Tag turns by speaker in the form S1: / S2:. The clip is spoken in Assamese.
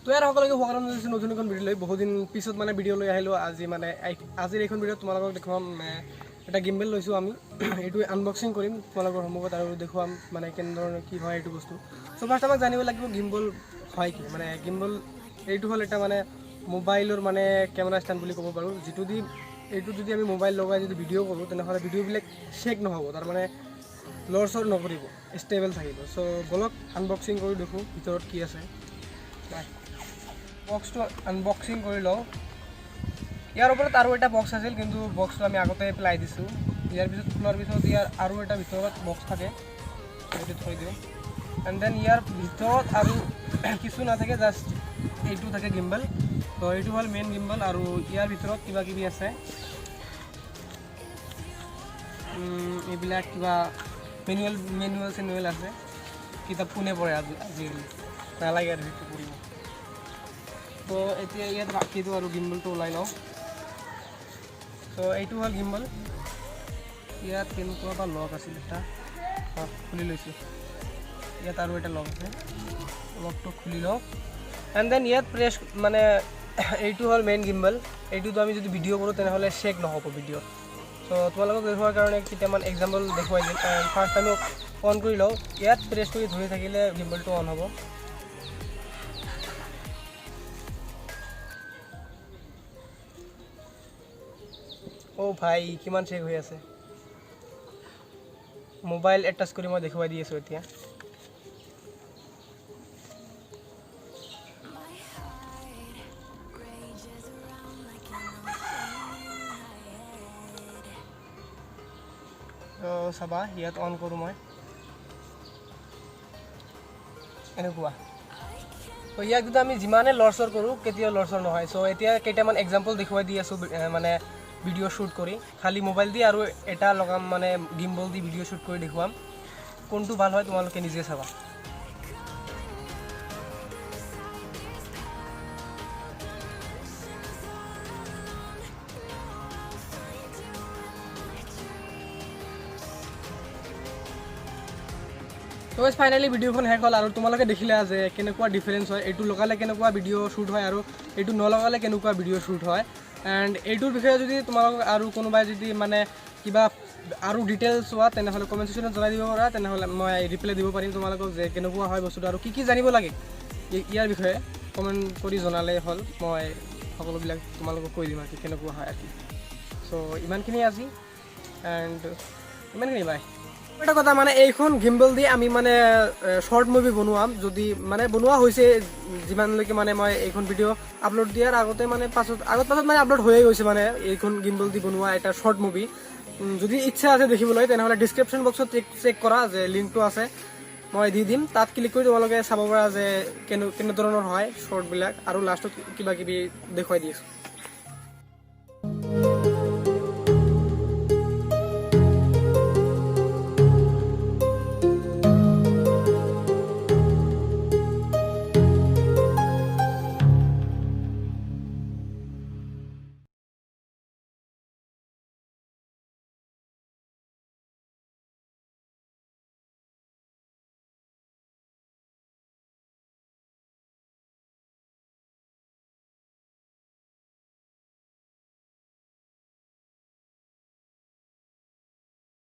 S1: তো ইয়াৰ সকলোকে স্বাগতম জনাইছোঁ নতুন এখন ভিডিঅ' লৈ। বহুদিন পিছত মানে ভিডিঅ' লৈ আহিলোঁ আজি। মানে আজিৰ এইখন ভিডিঅ'ত তোমালোকক দেখুৱাম, এটা গিম্বেল লৈছোঁ আমি, এইটো আনবক্সিং কৰিম তোমালোকৰ সন্মুখত আৰু দেখুৱাম মানে কেনেধৰণৰ কি হয় এইটো বস্তু। চ' ফাৰ্ষ্ট আমাক জানিব লাগিব গিম্বল হয় কি। মানে গিম্বল এইটো হ'ল এটা মানে মোবাইলৰ মানে কেমেৰা ষ্টেণ্ড বুলি ক'ব পাৰোঁ, যিটো দি এইটো যদি আমি মোবাইল লগাই যদি ভিডিঅ' কৰোঁ, তেনেহ'লে ভিডিঅ'বিলাক শ্বেক নহ'ব, তাৰমানে লৰচৰ নকৰিব, ষ্টেবল থাকিব। চ' ব'লক আনবক্সিং কৰি দেখোঁ ভিতৰত কি আছে। বক্সটো আনবক্সিং কৰি লওঁ। ইয়াৰ ওপৰত আৰু এটা বক্স আছিল, কিন্তু বক্সটো আমি আগতে পেলাই দিছোঁ। ইয়াৰ পিছত খোলাৰ পিছত ইয়াৰ আৰু এটা ভিতৰত বক্স থাকে, সেইটো থৈ দিওঁ। এণ্ড then ইয়াৰ ভিতৰত আৰু কিছু নাথাকে, জাষ্ট এইটো থাকে গিম্বল। তো এইটো হ'ল মেইন গিম্বল আৰু ইয়াৰ ভিতৰত কিবা কিবি আছে। এইবিলাক কিবা মেনুৱেল চেনুৱেল আছে। কিতাপ কোনে পঢ়ে আজি আজিকালি? নালাগে আৰু সেইটো পঢ়িব। তো এতিয়া ইয়াত বাকীটো আৰু গিম্বলটো ওলাই লওঁ। তো এইটো হ'ল গিম্বল। ইয়াত কেনেকুৱা বা লক আছিল এটা, অঁ, খুলি লৈছোঁ। ইয়াত আৰু এটা লক আছে, লকটো খুলি লওঁ। এণ্ড then ইয়াত প্ৰেছ, মানে এইটো হ'ল মেইন গিম্বল। এইটোতো আমি যদি ভিডিঅ' কৰোঁ, তেনেহ'লে শ্বেক নহ'ব ভিডিঅ'। চ' তোমালোকক দেখুওৱাৰ কাৰণে কেইটামান এক্সাম্পল দেখুৱাই দিম। ফাৰ্ষ্ট আমি অন কৰি লওঁ। ইয়াত প্ৰেছ কৰি ধৰি থাকিলে গিম্বলটো অন হ'ব। অ' ভাই, কিমান চেক হৈ আছে! মোবাইল এটাচ কৰি মই দেখুৱাই দি আছোঁ এতিয়া।
S2: My heart rages around like an ocean in my head.
S1: তো চাবা, ইয়াত অন কৰোঁ মই এনেকুৱা। তো ইয়াক যদি আমি যিমানে লৰচৰ কৰোঁ, কেতিয়াও লৰচৰ নহয়। চ' এতিয়া কেইটামান এক্সাম্পল দেখুৱাই দি আছোঁ, মানে ভিডিঅ' শ্বুট কৰি খালী মোবাইল দি আৰু এটা লগাম, মানে গিম্বল দি ভিডিঅ' শ্বুট কৰি দেখুৱাম। কোনটো ভাল হয় তোমালোকে নিজে চাবা।
S2: Oceans all alone. Now I'll find you in my dreams.
S1: তো ফাইনেলি ভিডিঅ'খন শেষ হ'ল আৰু তোমালোকে দেখিলা যে কেনেকুৱা ডিফাৰেঞ্চ হয়, এইটো লগালে কেনেকুৱা ভিডিঅ' শ্বুট হয় আৰু এইটো নলগালে কেনেকুৱা ভিডিঅ' শ্বুট হয়। এণ্ড এইটোৰ বিষয়ে যদি তোমালোকক আৰু কোনোবাই যদি মানে কিবা আৰু ডিটেইলছ চোৱা, তেনেহ'লে কমেণ্ট ছেকশ্যনত জনাই দিব পাৰা। তেনেহ'লে মই ৰিপ্লাই দিব পাৰিম তোমালোকক যে কেনেকুৱা হয় বস্তুটো আৰু কি কি জানিব লাগে ইয়াৰ বিষয়ে। কমেণ্ট কৰি জনালেই হ'ল, মই সকলোবিলাক তোমালোকক কৈ দিম আৰু কি কেনেকুৱা হয় আৰু কি। চ' ইমানখিনি আজি এণ্ড ইমানখিনি, বাই। এটা কথা, মানে এইখন গিম্বল দি আমি মানে শ্বৰ্ট মুভি বনোৱাম, যদি মানে বনোৱা হৈছে যিমানলৈকে মানে মই এইখন ভিডিঅ' আপলোড দিয়াৰ আগতে, মানে পাছত আগত পাছত মানে আপলোড হৈয়ে গৈছে, মানে এইখন গিম্বল দি বনোৱা এটা শ্বৰ্ট মুভি। যদি ইচ্ছা আছে দেখিবলৈ, তেনেহ'লে ডিছক্ৰিপশ্যন বক্সত চেক কৰা যে লিংকটো আছে, মই দি দিম। তাত ক্লিক কৰি তোমালোকে চাব পাৰা যে কেনেধৰণৰ হয় শ্বৰ্টবিলাক আৰু লাষ্টত কিবা কিবি দেখুৱাই দি আছোঁ।